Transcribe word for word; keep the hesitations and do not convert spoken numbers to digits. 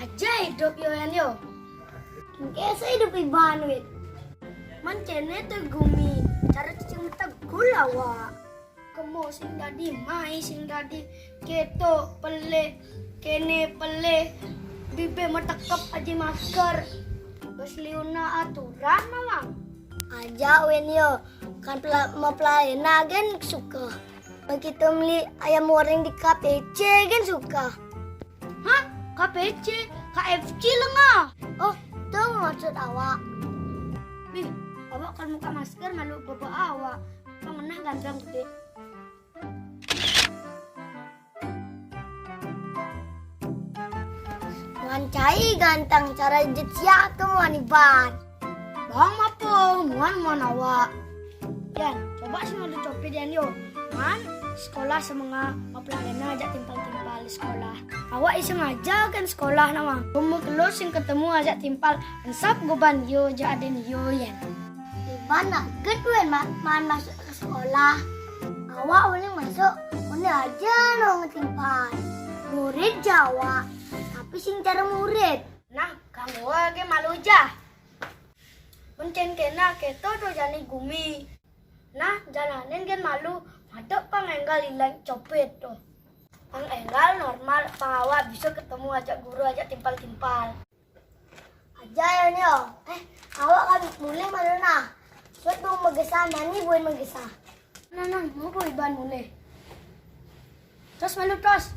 Aja hidup yo, Yan, yo. Kesa hidup Iban, wit. Man kene to gumi, cara cacing mata gula, wa. Kemo sing dadi, mai sing dadi, keto pele, kene pele, bibe metekep aja masker. Bos liuna aturan, Mamang. Aja, Wen, yo. Kan pela-, mau pelalena gen suka. Begitu beli ayam goreng di K P C gen suka. Hah? K P C, K F C lengah. Oh, itu maksud awak. Bih, awak kan muka masker malu baba awak. Pengenah gandang gede. Muan cai ganteng cara jet siak tu muan Iban. Bang mapo, muan muan awak. Yan, coba sing ada copet Yan yo. Man, sekolah semenga mapelalena ajak timpal-timpal di sekolah. Awak iseng aja kan sekolah nama. Kamu kelo sing ketemu ajak timpal, ensap goban yo ajak aden yo, Yan. Iban nak get, Wen, ma-, man masuk ke sekolah. Awak boleh masuk, mana aja nong timpal. Murid Jawa, tapi sing cara murid. Nah, kamu aja malu aja. Mencen kena keto tu jani gumi. Nah, jalanin gen malu, madep pang enggal ilang copet tu. Pang enggal normal, pang awak bisa ketemu ajak guru, ajak timpal-timpal. Aja yo, Nyo. Eh, awak kan mulai malu nah. Suat bung megesa, mani buin megesa. Nah, nah, mau Iban mulai. Terus malu terus.